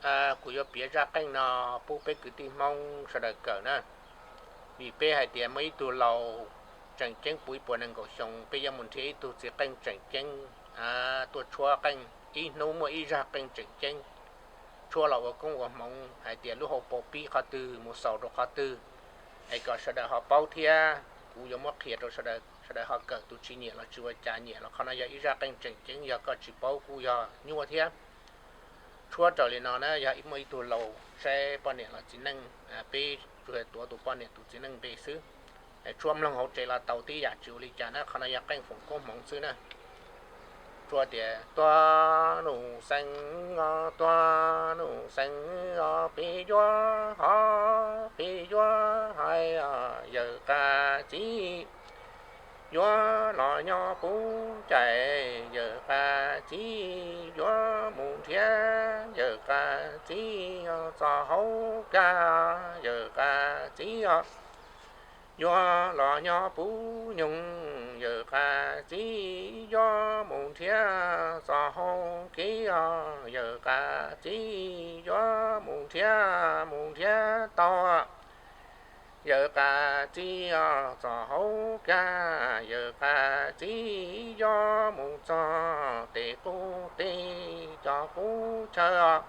Kuv yuav piav zaj qeej no pub peb kwv tij Hmoob sawv daws kawm na, vim peb hais tias muaj ib tug laus tseem ceeb puv ib puas nees nkaum xyoo, peb yuav mus nrhiav ib tug txiv qeej tseem ceeb tuaj tshuab qeej, ib hnub muaj ib zaj qeej tseem ceeb tshuab los ua koob ua hmoov, hais tias lub hauv paus pib qhov twg mus xaus rau qhov twg, es kom sawv daws ho paub thiab. Kuv yuav muab qhia rau sawv daws, sawv daws ho kawm, tus tsis nyiam los tsis ua cas, nyiam los qhov no yog ib zaj qeej tseem ceeb, yog koj tsis paub kuj yog nyuaj thiab. Tshuab raws li no na, yog muaj ib tug laus saib poj niam los txiv neej, peb tsuas tuav tus poj niam tus txiv neej npe xwb, tshuab mloog hauv tsev los tau tib yam, tsis ua li cas na, qhov no yog qeej foom koob hmoov xwb na. Tshuab tias, Tuag num xeev os, tuag num xeev os, peb yuav hov peb yuav hais, yawm qas txiv yuav los nyob puv cais, yawm qas txiv yuav mus nrhiav, yawm qas txiv txoj hauv kab, yawm qas txiv yuav los nyob puv nyoog, yawm qas txiv yuav mus nrhiav txoj hauv kev, yawm qas txiv yuav mus nrhiav, mus nrhiav tau, yawm qas txiv txoj hauv kab, yawm qas txiv yuav mus txog tes qub teb cov qub chaw,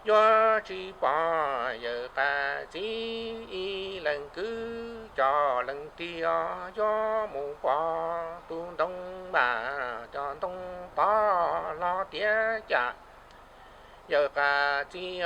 yuav tsis pom yawm qas txiv ib leeg kwv, cov leej twg yuav mus pom tus ntoo mas cov ntoo tod hlo tiav cas. Yawm qas txiv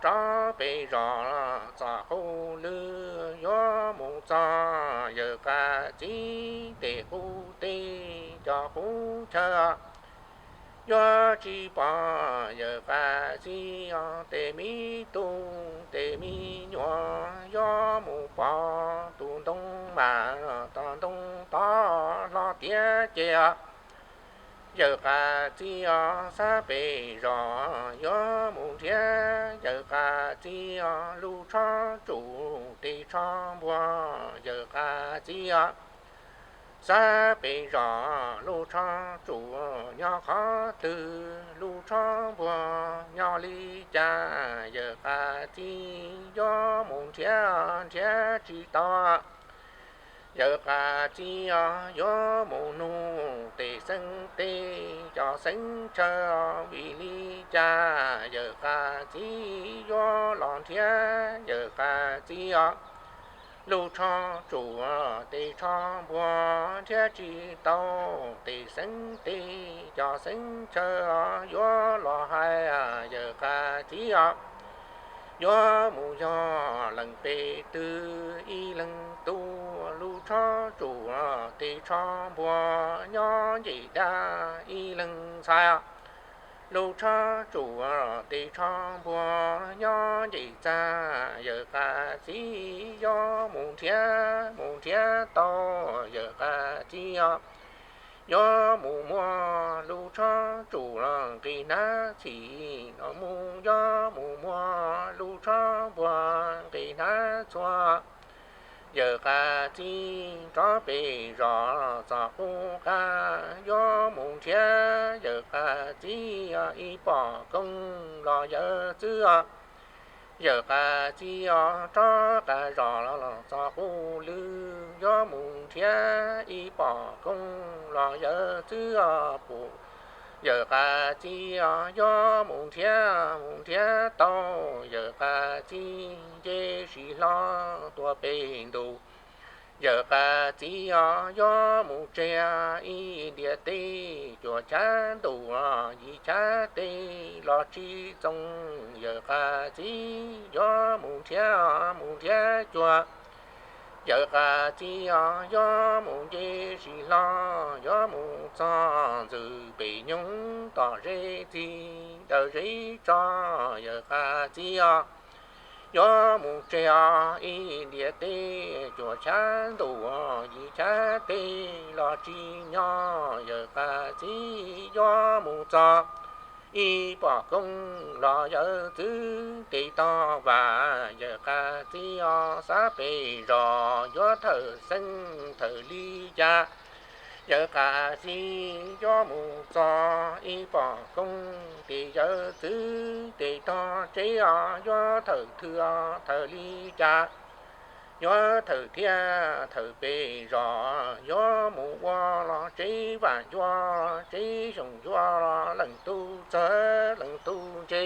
rov pem zos txoj qub lwj, yuav mus txog yawm qas txiv tes qub teb cov qub chaw, yuav tsis pom yawm qas txiv tes me tub tes me nyuam, yuav mus pom tus ntoo mas cov ntoo tod hlo tiav ces. Yawm qas txiv xab pem zos yuav mus nrhiav, yawm qas txiv lub tshob tsum tes tshob npuag, yawm qas txiv xab pem zos lub tshob tsum nyob qhov twg, lub tshob npuag nyob li cas, yawm qas txiv yuav mus nrhiav nrhiav tsis tau. Yawm qas txiv yuav mus nug tes xeeb teb cov xeeb chaw, vim li cas yawm qas txiv yuav los nrhiav, yawm qas txiv lub tshob tsum tes tshob npuag nrhiav tsis tau, tes xeeb teb cov xeeb chaw yuav los hais, yawm qas txiv yuav mus yog leej pem twg ib leeg tub, lub tshob tsum tes tshob npuag nyob nce tag ib leeg ntxhais, lub tshob tsum tes tshob npuag nyob nce txag, yawm qas txiv yuav mus nrhiav, mus nrhiav tau, yawm qas txiv yuav mus muab lub tshob tsum los nqis hnab txhim, los mus yuav mus muab lub tshob npuag nqis hnab txhua. Yawm qas txiv rov pem zos txoj qub qab yuav mus nrhiav, yawm qas txiv ib pom kooj los yawm txwv. Yawm qas txiv rov qab zos los txoj qub lwj yuav mus nrhiav, ib pom kooj los yawm txwv pum. Yawm qas txiv yuav mus nrhiav, mus nrhiav tau, yawm qas txiv nce sis hlo tuaj pem ntuj. Yawm qas txiv yuav mus tseg ib ntiaj teb, cuaj chav ntuj yim chav teb los tsis txoog, yawm qas txiv yuav mus nrhiav, mus nrhiav cuag. Yawm qas txiv yuav mus nce sis hlo, yuav mus txog ntxwg pem nyoog tom zej txig daws zeb tso, yawm qas txiv yuav mus tseg ib ntiaj teb, cuaj chav ntuj yim chav teb los tsis nyob, yawm qas txiv yuav mus txog ib pom kooj los yawm txwv tes tog vam, yawm qas txiv xab pem zos yuav thawm xeeb thawm li cas. Yawg qas xib yuav mus txog ib pom koob, tes yawg txwv tes tog tsev os, yuav thawm twg os, thawm li cas yuav thawm thiab thawm pes zos, yuav mus ua los tsev vam ncua, tsev xyoo ncua, leej tub txawg leej tub ntse,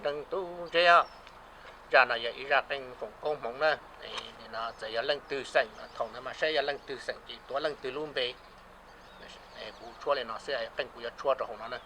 leej tub ntse os. Zaj no yog ib zaj qeej foom koob hmoov na. Txawm yog leej twg xeem, thaum ntawd mas saib yog leej twg xeem ces tuav leej twg lub npe. Kuv tshuab li no xwb, qeej kuv yuav tshuab rau hauv no na.